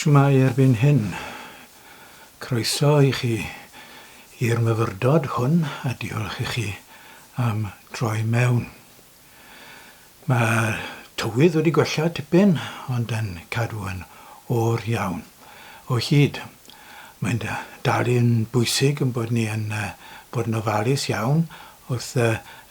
Shwmae erbyn hyn? Croeso i chi i'r myfyrdod hwn a diolch i chi am droi mewn. Mae'r tywydd wedi gwella tipyn ond yn cadw yn oer iawn o hyd. Mae'n dal yn bwysig yn bod ni yn bod yn ofalus iawn wrth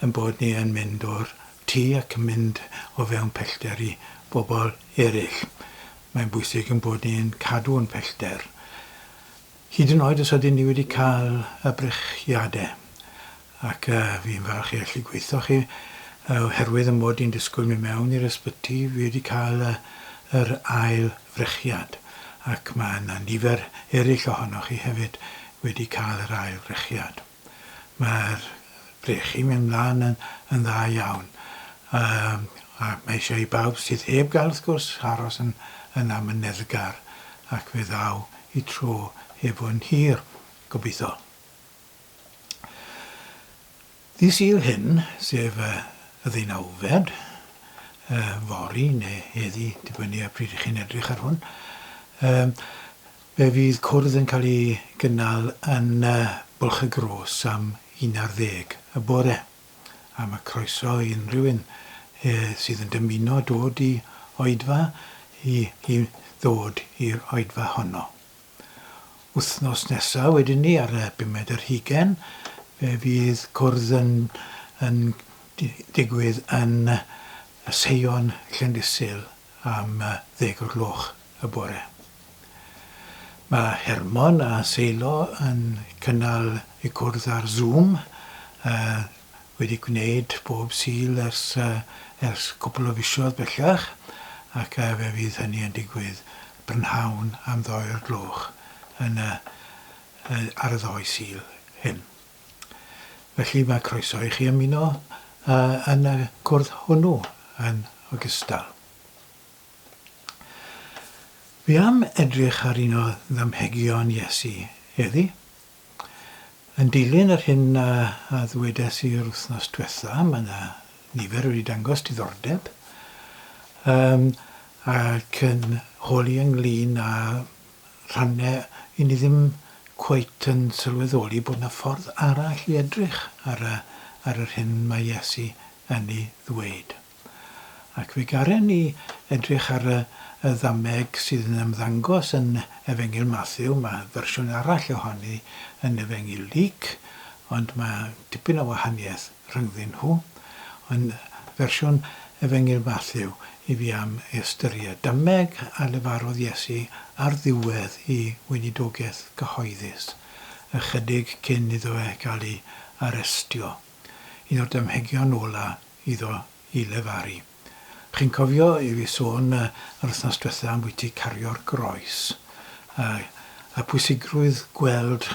yn bod ni yn mynd o'r tŷ ac yn mynd o fewn pellter i bobl eraill. Mae'n bwysig ein bod ni'n cadw yn pellter, hyd yn oed os ydyn ni wedi cael y brechiadau. Ac fi'n falch i allu gweithio chi, oherwydd y mod i'n disgwyl mynd mewn i'r ysbyty, fi wedi cael yr ail frechiad, ac mae yna nifer eraill ohonoch chi hefyd wedi cael yr ail frechiad. Mae'r brechu'n mynd mlaen yn, yn dda iawn. Um, a mae eisiau i bawb sydd heb gael, wrth gwrs, aros yn, yn amyneddgar ac fe ddaw i tro hefo'n hir, gobeithio. Ddydd Sul hyn, sef y ddeunawfed, fory neu heddi, dibynnu ar pryd ych chi'n edrych ar hwn, fe fydd cwrdd yn cael ei gynnal yn Bwlch y Gros am 11 y bore. A mae croeso i unrhyw un sydd yn dymuno dod i oedfa i, i ddod i'r oedfa honno. Wythnos nesa wedyn ni ar y bumed ar hugen fe fydd cwrdd yn yn digwydd yn y Seion Llandysul am ddeg o'r gloch y bore. Mae Hermon a Seilo yn cynnal eu cwrdd ar Zoom wedi gwneud bob Sul ers ers cwpl o fisoedd bellach ac fe fydd hynny yn digwydd brynhawn am ddoe o'r gloch yn y ar y ddoe Sul hyn. Felly mae croeso i chi ymuno yn y cwrdd hwnnw yn ogystal. Fi am edrych ar un o ddamhegion Iesu heddi. Yn dilyn yr hyn a, a ddwedes i yr wythnos diwetha, mae yna nifer wedi dangos diddordeb um, ac yn holi ynglyn â rhannau i ni ddim cweit yn sylweddoli bod yna ffordd arall i edrych ar, y, ar yr hyn mae Iesu yn ei ddweud. Ac fe garen ni edrych ar y, y ddameg sydd yn ymddangos yn Efengyl Mathew, mae fersiwn arall ohoni yn Efengyl Luc, ond mae tipyn o wahaniaeth rhyngddyn nhw. Ond fersiwn Efengyl Mathew i fi am ei ystyried. Dameg a lefarodd Iesu ar ddiwedd i weinidogaeth gyhoeddus, ychydig cyn iddo e gael ei arestio. Un o'r damhegion ola iddo i lefaru. Chi'n cofio i fi sôn yr wythnos diwetha ambwyty cario'r groes, a, a pwysigrwydd gweld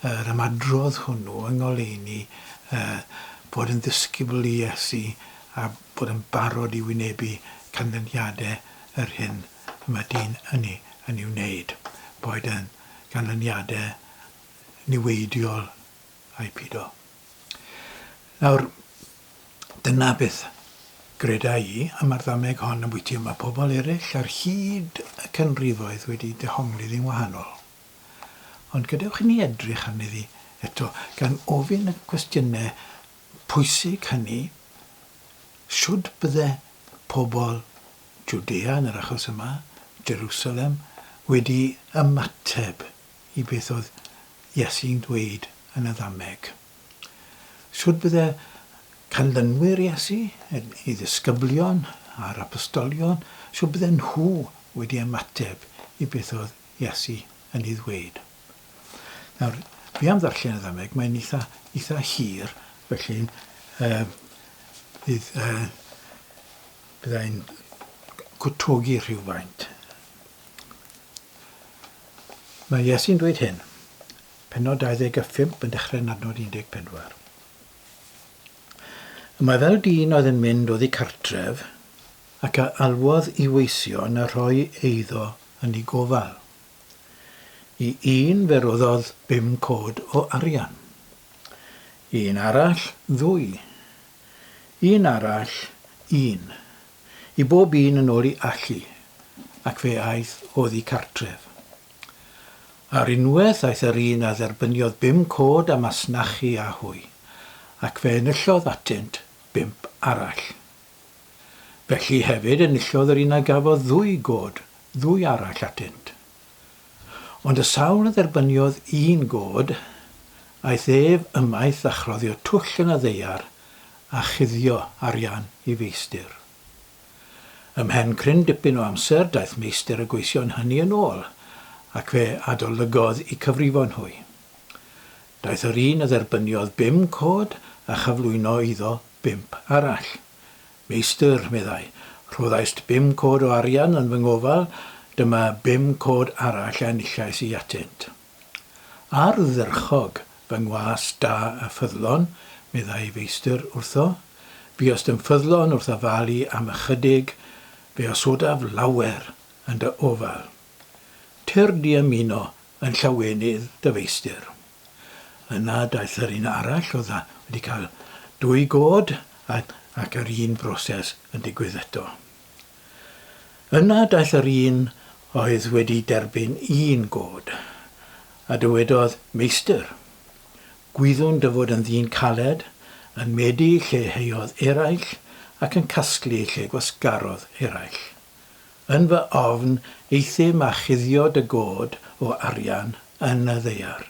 yr ymadrodd hwnnw yng ngoleuni uh, bod yn ddisgybl i Iesu a bod yn barod i wynebu canlyniadau yr hyn y mae dyn yn ei, yn ei wneud, boed yn ganlyniadau niweidiol ai pido. Nawr, dyna beth greda i am yr ddameg hon ambwyty mae pobl eraill ar hyd y canrifoedd wedi dehongli ddi'n wahanol. Ond gadewch i ni edrych arni ddi eto, gan ofyn y cwestiynau pwysig hynny, shwd bydde pobl Jwdea yn yr achos yma, Jerusalem, wedi ymateb i beth oedd Iesu'n dweud yn y ddameg? Shwd bydde canlynwyr Iesu, ei ddisgyblion a'r apostolion, shwd bydden nhw wedi ymateb i beth oedd Iesu yn ei ddweud? Nawr, fi am ddarllen y ddameg, mae'n eitha, eitha hir, felly uh, bydd, uh, byddai'n cwtogi rhywfaint. Mae Iesu'n dweud hyn, pennod 25 yn dechrau yn adnod 14. Y mae fel dyn oedd yn mynd oddi cartref ac a alwodd i weision a rhoi eiddo yn ei gofal. I un fe roddodd bum cod o arian, i un arall ddwy, un arall un, i bob un yn ôl ei allu. ac fe aeth oddi cartref. Ar unwaith aeth yr un a dderbyniodd bum cod a masnachu â hwy, ac fe enillodd atynt bump arall. Felly hefyd enillodd yr un a gafodd ddwy god ddwy arall atynt. Ond y sawl a dderbyniodd un god, aeth ef ymaith a chloddio twll yn y ddaear a chuddio arian ei feistr. Ymhen cryn dipyn o amser daeth meistr y gweision hynny yn ôl, ac fe adolygodd eu cyfrifon hwy. Daeth yr un a dderbyniodd bum cod a chyflwyno iddo bump arall. Meistr, meddai, rhoddaist bum cod o arian yn fy ngofal, dyma bum cod arall a enillais i atynt. Ardderchog, fy ngwas da a ffyddlon, meddai ei feistr wrtho, buost yn ffyddlon wrth ofalu am ychydig, fe osodaf lawer yn dy ofal. Tyrd i ymuno yn llawenydd dy feistr. Yna daeth yr un arall oedd wedi cael dwy god ac yr un broses yn digwydd eto. Yna daeth yr un oedd wedi derbyn un god, a dywedodd, Meistr, gwyddwn dy fod yn ddyn caled, yn medi lle heuodd eraill, ac yn casglu lle gwasgarodd eraill. Yn fy ofn, euthum a chuddio dy god o arian yn y ddaear.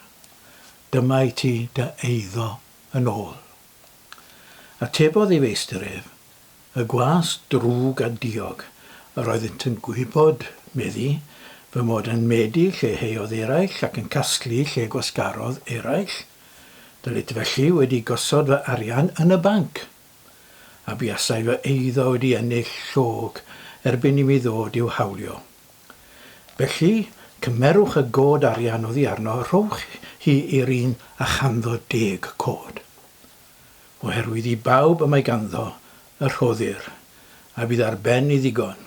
Dyma i ti dy eiddo yn ôl. Atebodd ei feistr ef, Y gwas drwg a diog, yr oeddynt yn gwybod, meddi, fy mod yn medi lle heuodd eraill ac yn casglu lle gwasgarodd eraill. Dylid felly wedi gosod fy arian yn y banc, a buasai fy eiddo wedi ennill llog erbyn i mi ddod i'w hawlio. Felly, cymerwch y god arian oddi arno, rhowch hi i'r un a chanddo deg cod. Oherwydd i bawb y mae ganddo, y rhoddir, a bydd ar ben i ddigon,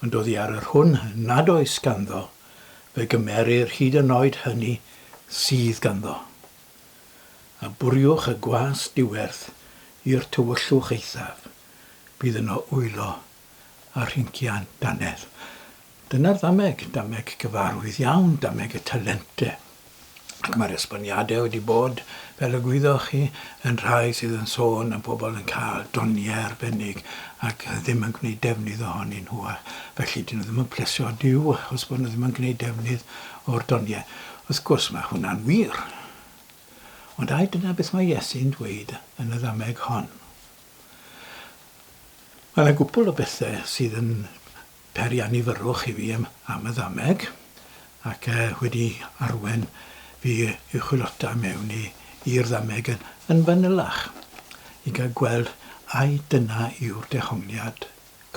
ond oddi ar yr hwn nad oes ganddo, fe gymerir hyd yn oed hynny sydd ganddo. A bwriwch y gwas diwerth i'r tywyllwch eithaf, bydd yno wylo a rhincian dannedd. Dyna'r ddameg, dameg gyfarwydd iawn, dameg y talente. Ac mae'r esboniadau wedi bod, fel y gwyddoch chi, yn rhai sydd yn sôn am bobl yn cael doniau arbennig ac ddim yn gwneud defnydd ohonyn nhw, a felly dyn nhw ddim yn plesio Duw achos bod nhw ddim yn gwneud defnydd o'r doniau. Wrth gwrs, mae hwnna'n wir. Ond ai dyna beth mae Iesu'n dweud yn y ddameg hon? Mae yna gwpl o bethau sydd yn peri annifyrrwch i fi am, am y ddameg, ac wedi arwen fi i chwilota mewn i, i'r ddameg yn, yn fanylach, i gael gweld ai dyna yw'r dehongliad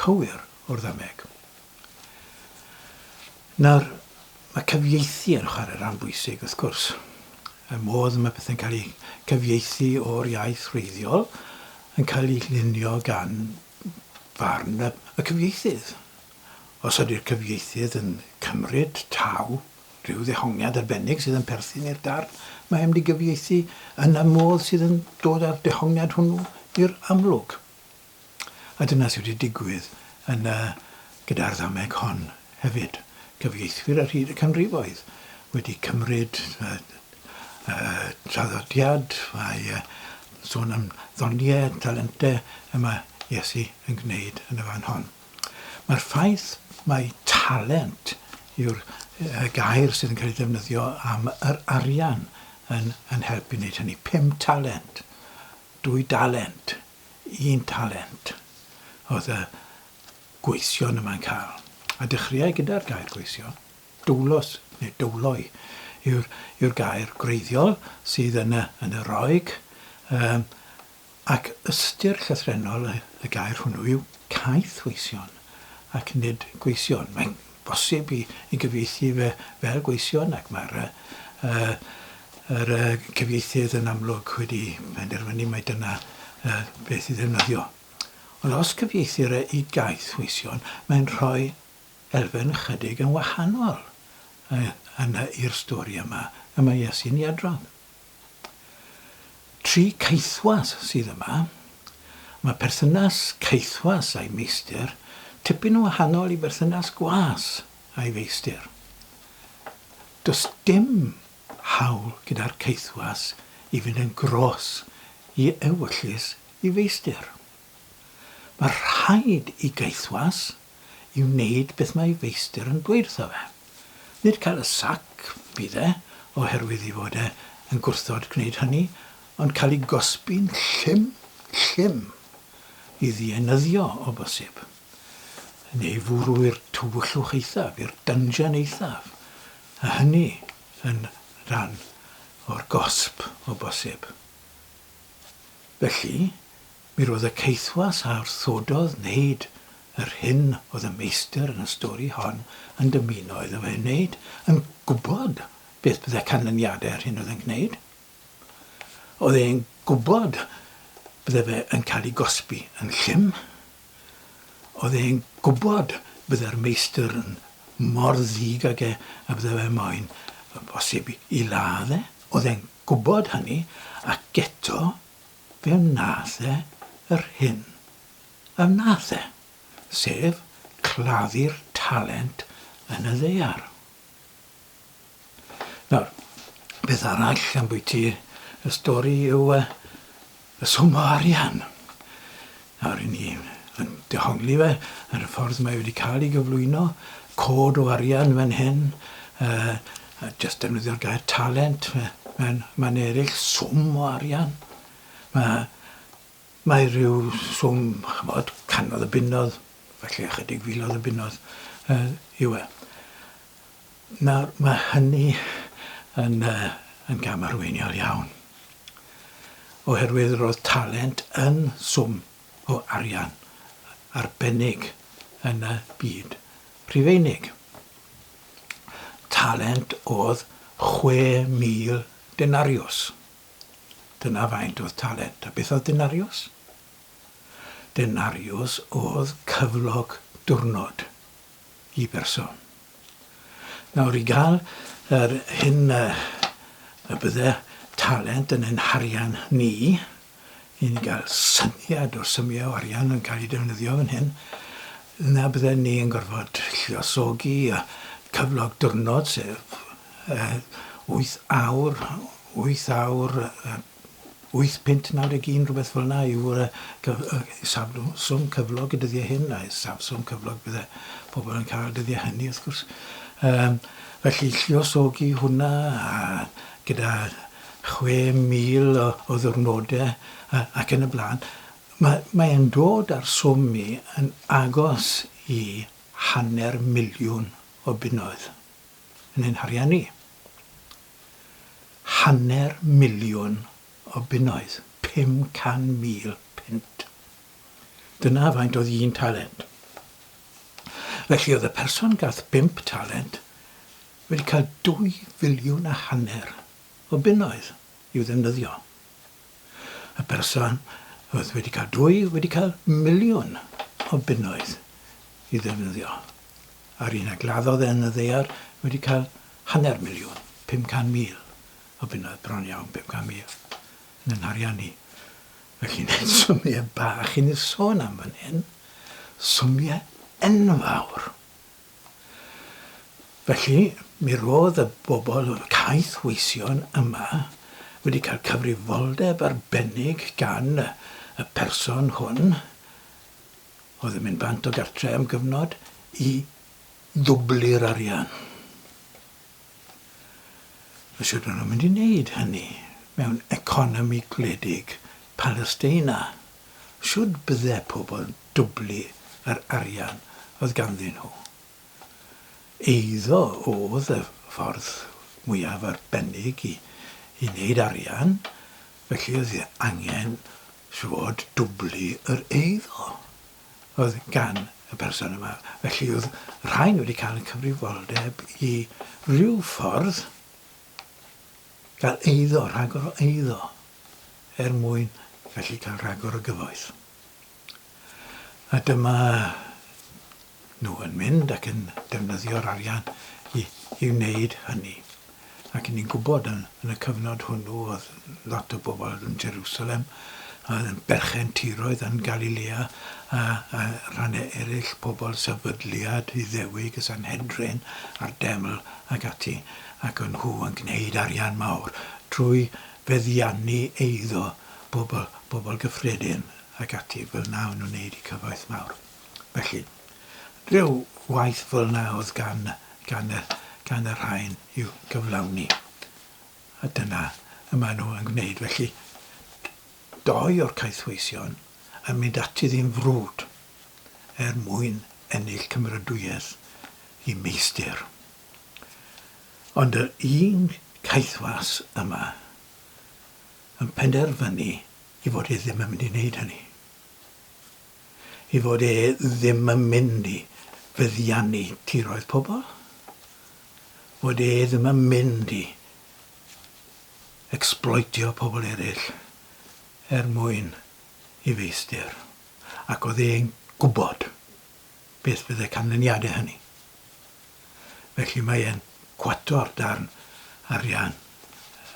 cywir o'r ddameg. Nawr, mae cyfieithu yn chwarae rhan bwysig, wrth gwrs. Y modd mae pethau'n cael eu cyfieithu o'r iaith wreiddiol yn cael ei lunio gan farn y, y cyfieithydd. Os ydy'r cyfieithydd yn cymryd taw rhyw ddehongliad arbennig sydd yn perthyn i'r darn, mae e'n mynd i gyfieithu yn y modd sydd yn dod â'r dehongliad hwnnw i'r amlwg. A dyna sydd wedi digwydd yn y, gyda'r ddameg hon hefyd. Cyfieithwyr ar hyd y canrifoedd wedi cymryd y, y traddodiad, mae sôn am ddoniau, talentau y mae Iesu yn gwneud yn y fan hon. Mae'r ffaith mai talent yw'r gair sydd yn cael ei ddefnyddio am yr arian yn, yn helpu wneud hynny. 5 talent, 2 dalent, un talent oedd y gweision yma'n cael. A dechreuai gyda'r gair gweision. Doulos, neu douloi, yw'r, yw'r gair gwreiddiol sydd yn y, yn y Roeg. Um, ac ystyr llythrennol y, y gair hwnnw yw caethweision ac nid gweision. Mae'n bosib i, i gyfieithu fe fel gweision ac mae'r uh, yr cyfieithydd yn amlwg wedi penderfynu mai dyna beth i ddefnyddio. Ond os cyfieithir e i gaethweision, mae'n rhoi elfen ychydig yn wahanol yn i'r stori yma y mae Iesu'n ei adrodd. Tri caethwas sydd yma. Mae perthynas caethwas a'i meistr Tipyn yn wahanol i berthynas gwas a'i feistr. Does dim hawl gyda'r caethwas i fynd yn gros i ewyllys i feistr. Mae rhaid i gaethwas i wneud beth mae ei feistr yn dweud wrtho fe. Nid cael y sac fydd e, oherwydd ei fod e yn gwrthod gwneud hynny, ond cael ei gosbi'n llym, llym, i ddienyddio o bosib, neu fwrw i'r tywyllwch eithaf, i'r dungeon eithaf, a hynny yn rhan o'r gosb o bosib. Felly, mi roedd y caethwas a wrthododd wneud yr hyn oedd y meistr yn y stori hon yn dymuno iddo fe wneud, yn gwybod beth bydde canlyniadau yr hyn oedd e'n gwneud. Oedd e'n gwybod bydde fe yn cael ei gosbi yn llym. Oedd e'n gwybod bydde'r meistr yn mor ddig ag e a bydde fe moyn, bosib, i ladd e. Oedd e'n gwybod hynny, ac eto fe wnaeth e yr hyn a wnaeth e, sef claddu'r talent yn y ddaear. Nawr, beth arall ambwyty y stori yw y swm o arian. Nawr, i ni yn dehongli fe yn y ffordd mae wedi cael ei gyflwyno, cod o arian fan hyn, uh, just defnyddio'r gair talent, mewn man eraill, swm o arian. Mae, mae rhyw swm, chymod, canodd y bunnodd, felly ychydig filoedd y bunnodd uh, yw e. Nawr, mae hynny yn, uh, yn gamarweiniol iawn, oherwydd roedd talent yn swm o arian arbennig yn y byd Rhufeinig. Talent oedd 6,000 denariws. Dyna faint oedd talent. A beth oedd denariws? Denariws oedd cyflog diwrnod i berson. Nawr, i gael yr hyn y bydde talent yn ein harian ni, i ni gael syniad o'r symiau o arian yn cael ei defnyddio fan hyn, yna bydden ni yn gorfod lluosogi y cyflog diwrnod, sef 8 awr, 8 awr, 8.91, rhywbeth fel yna yw'r isafswm cyflog y dyddiau hyn, a isafswm cyflog bydde pobl yn cael y dyddiau hynny, wrth gwrs. Um, felly, lluosogi hwnna a gyda 6,000 o, o ddiwrnodau ac yn y blaen, mae, mae'n dod ar swm i yn agos i hanner miliwn o bunnoedd yn ein harian ni. Hanner miliwn o bunnoedd, 500,000 punt. Dyna faint oedd un talent. Felly oedd y person gath bump talent wedi cael 2 filiwn a hanner o bunnoedd i'w ddefnyddio. Y person oedd wedi cael dwy wedi cael miliwn o bunnoedd i ddefnyddio. A'r un a gladdodd e yn y ddaear wedi cael hanner miliwn, 500,000 o bunnoedd, bron iawn 500,000 yn 'yn harian ni. Felly nid symiau bach i ni sôn am fan hyn, symiau enfawr. Felly, mi roedd y bobl, y caethweision yma, wedi cael cyfrifoldeb arbennig gan y person hwn, oedd yn mynd bant o gartre am gyfnod, i ddwblu'r arian. A shwt o'n nhw'n mynd i wneud hynny mewn economi gwledig Palesteina? Shwt bydde pobl yn dwblu yr arian oedd ganddyn nhw? Eiddo oedd y ffordd mwyaf arbennig i i wneud arian, felly oedd angen, siŵr o fod, dwblu yr eiddo. oedd gan y person yma. Felly oedd rhain wedi cael y cyfrifoldeb i ryw ffordd gael eiddo, rhagor o eiddo, er mwyn felly cael rhagor o gyfoeth. A dyma nhw yn mynd ac yn defnyddio'r arian i, i wneud hynny. Ac ni'n gwybod yn, yn y cyfnod hwnnw oedd lot o bobl yn Jerusalem Oedd yn berchen tiroedd yn Galilea a, a rhannau eraill, pobl sefydliad Iddewig, y Sanhedrin a'r Deml ac ati, ac o'n nhw yn gwneud arian mawr trwy feddiannu eiddo bobl, bobl gyffredin ac ati, fel 'na o'n nhw'n wneud eu cyfoeth mawr. Felly, rhyw waith fel 'na oedd gan, gan, y, gan y rhain i'w gyflawni. A dyna y maen nhw yn gwneud. Felly, doi o'r caethweision yn mynd ati ddi'n frwd er mwyn ennill cymeradwyaeth i meistr. Ond yr un caethwas yma yn penderfynu i fod e ddim yn mynd i wneud hynny. I fod e ddim yn mynd i feddiannu tiroedd pobl. Fod e ddim yn mynd i ecsbloetio pobl eraill er mwyn i feistr. Ac oedd e'n gwybod beth fydde canlyniadau hynny. Felly mae e'n cwato'r darn arian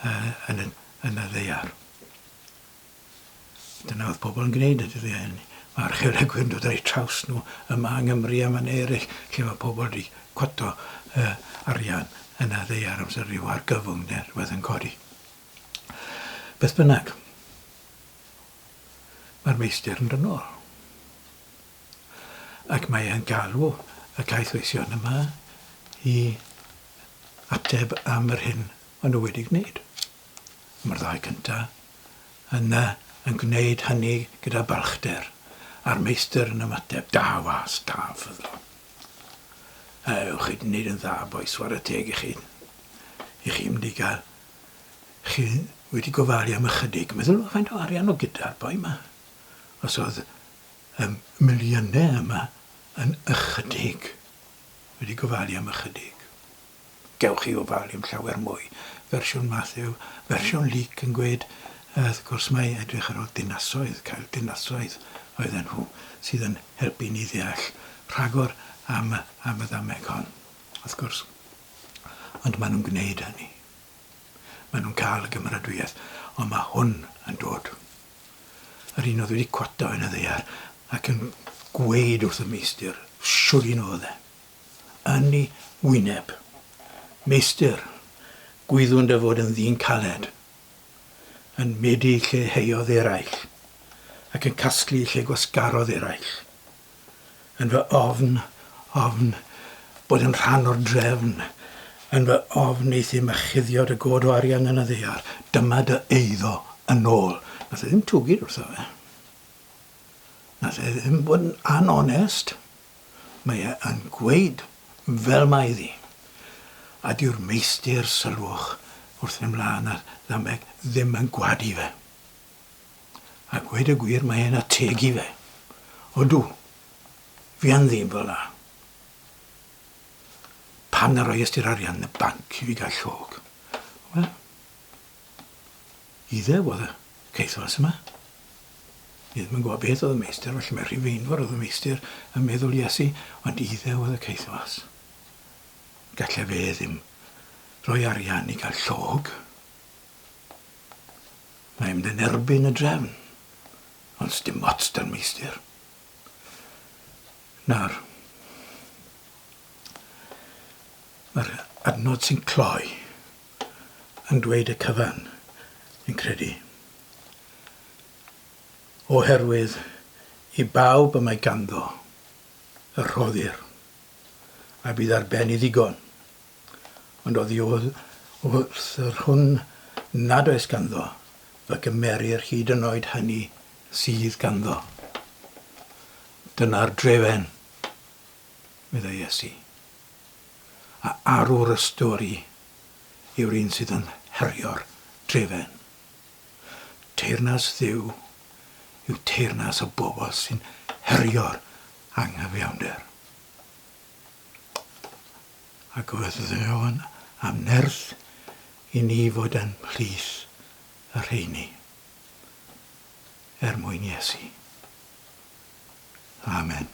uh, yn, y, yn y ddaear. Dyna oedd pobl yn gwneud y dyddiau hynny. Mae archeolegwyr yn dod ar eu traws nhw yma yng Nghymru a mannau eraill lle mae pobl wedi cwato uh, arian yn y ddaear amser rhyw argyfwng neu rhywbeth yn codi. Beth bynnag, mae'r meistr yn dod nôl. Ac mae e'n galw y caethweision yma i ateb am yr hyn maen nhw wedi gwneud. Mae'r ddau cyntaf yna yn gwneud hynny gyda balchder, a'r meistr yn ymateb, Da was, da ffyddlon. Ewch chi 'di wneud yn dda, bois, ware teg i chi. I chi mynd i gael... Chi wedi gofalu am ychydig. Meddyliwch faint o arian o gyda'r boi 'ma. Os oedd y miliynau yma yn ychydig, wedi gofalu am ychydig. Gewch chi ofalu am llawer mwy. Fersiwn Mathew, fersiwn Luc yn gweud, wrth gwrs mai edrych ar ôl dinasoedd, cael dinasoedd oedden nhw, sydd yn helpu ni ddeall rhagor am, am y ddameg hon, wrth gwrs. Ond maen nhw'n gwneud hynny. Maen nhw'n cael y gymeradwyaeth, ond mae hwn yn dod. Yr un oedd wedi cwato yn y ddaear ac yn gweud wrth y meistr, shwd un oedd e. Yn ei wyneb. Meistr, gwyddwn dy fod yn ddyn caled, yn medi lle heiodd eraill, ac yn casglu lle gwasgarodd eraill. Yn fy ofn, ofn, bod yn rhan o'r drefn, yn fy ofn euthum a chuddio dy god o arian yn y ddaear, dyma dy eiddo yn ôl. Nath e ddim twgyd wrtho fe. Nath e ddim bod yn anonest. Mae e yn gweud fel mae iddi. A dyw'r meistr, sylwch, wrth fynd mlaen ar ddameg, ddim yn gwadu fe. A gweud y gwir, mae e'n ategu fe. Odw, fi yn ddyn fel 'na. Pam na roies ti'r arian yn y banc i fi gael llog? Wel, Iddew oedd y caethwas yma. Ni ddim yn gwybod beth oedd y meistr, felly mae Rhufeinwr oedd y meistr yn meddwl Iesu, ond Iddew oedd y caethwas. Gallai fe ddim rhoi arian i gael llog. Mae'n mynd yn erbyn y drefn, ond sdim ots da'r meistr. Nawr, mae'r adnod sy'n cloi yn dweud y cyfan, fi'n credu. Oherwydd i bawb y mae ganddo y rhoddir, a bydd ar ben i ddigon, ond oddi wrth yr hwn nad oes ganddo, fe gymerir hyd yn oed hynny sydd ganddo. Dyna'r drefen, meddai Iesu. A arwr y stori yw'r un sydd yn herio'r drefen. Teyrnas Dduw yw teyrnas y bobl sy'n herio'r anghyfiawnder. A gweddïwn am nerth i ni fod yn mhlith y rheini. Er mwyn Iesu. Amen.